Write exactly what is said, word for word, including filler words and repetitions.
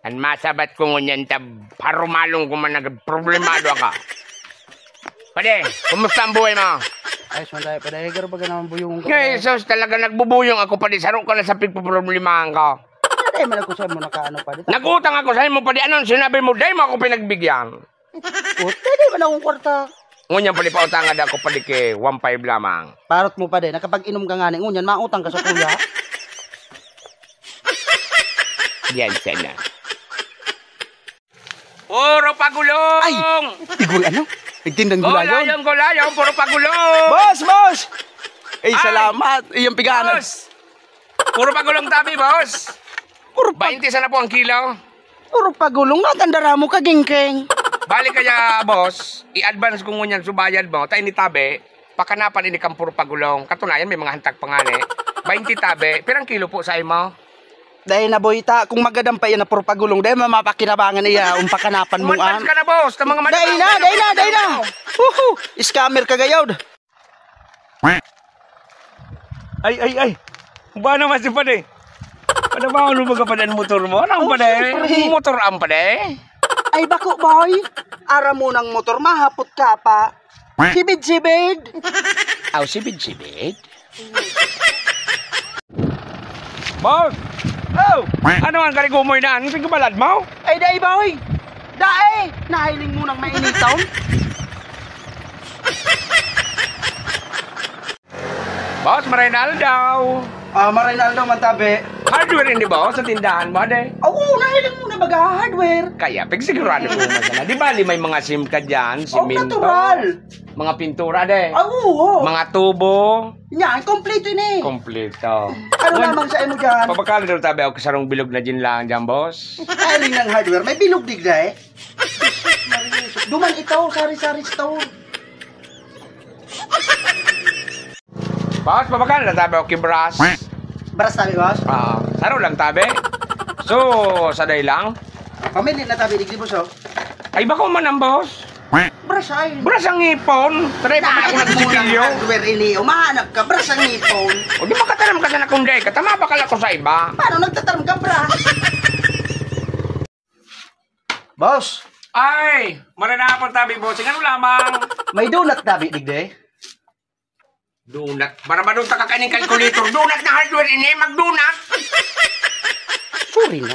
An masabat ko ngunyan ta, parumalong ko man, nagproblemado ka. Padi, kumusta ang buhay mo? Ay, sundaya, padi. Ay, garo baga naman buyong ko, Ngay, padi. Sus, talaga nagbubuyong ako, padi. Saro ka na sa pigpoproblemahan ko. Ay, man ako sa mo nakaano, padi. Nag-utang ako sa imo, padi. Anong sinabi mo? Dai mo ako pinagbigyan. Puta, di man akong kwarta. Ngunyan, padi, pautanga da ako, padi, ki one five lamang. Parot mo, padi. Nakapag-inom ka ngani. Ngunyan, mautang ka sa kuya. Yan sana. Puro pagulong! Ay! Igul ano? Nagtindang gulayon. Gulayon, gulayon, puro pagulong! Boss, boss! Ay, Ay! salamat. Iyang pigana. Boss! Puro pagulong tabi, boss. Puro pag- Bainte sana po ang kilo. Puro pagulong. Natandara mo, kagingking. Balik kaya, boss, i-advance ko ngunyan so bayad mo. Tayo ni tabi, pakanapan ini kang puro pagulong. Katunayan, may mga hantag pa ngani. Bainte tabi. Pirang kilo po sa imo? Dai na, boy, ta. Kung magadan pa yan na puro pagulong, dai mamapakinabangan iya, ang pakanapan mo, Umadvance ah. ka na, boss, sa mga Dai na, madadalaw. dai na, dai na. Woohoo! Scammer ka, gayod. Ay, ay, ay. Ba naman si padi? Ano ba, ano baga padi ang motor mo? Ano ang Oh, padi? siyempre. Motor ang padi? Ay, bako, boy. Aram mo ng motor, mahapot ka pa. Sibid-sibid. Aw, sibid-sibid? Boss! Oh! Ano ang karigumoy na? Ang tigbalad mo? Ay, dai, boy! Dai! Nahiling mo nang mainiton? Boss, maray na aldaw. Ah, maray na aldaw man, tabi. Hardware ini, boss, sa tindahan mo, ade? Oo, nahiling mo na baga hardware. Kaya, pigsigurado ko man sana. Di bali, may mga sim ka dyan, Oh, simento. natural. Mga pintura, de. Ah, oo. Mga tubo. Yan, kompleto ini. Kompleto. Ano Ngan, lamang sa imo dyan? Pabakal daw tabi ako sarong bilog na dyan lang dyan, boss. Ay, rin ng hardware. May bilog digda eh. Duman ito, sari-sari store. Boss, pabakal na tabi ako yung brush. Brush tabi, boss? Ah, saro lang tabi. So, saday lang. Pamili na tabi, digdi, boss, oh. Ay, bako man ang boss. Brush ay. Brush ang ngipon. Try pa ako Nahanap mo ng nagsipilyo. hardware ini. Umahanap ka, brush ang ngipon. O di makataram ka sa nakunday ka. Tama ba kala ko sa iba? Paano nagtataram ka, brush? Boss, Ay, maranapon tabi, bossing. Ano lamang? may donut tabi, digde? Donut. Para madunta ka kaning calculator. Donut na hardware ini. Magdonut. Sorry na.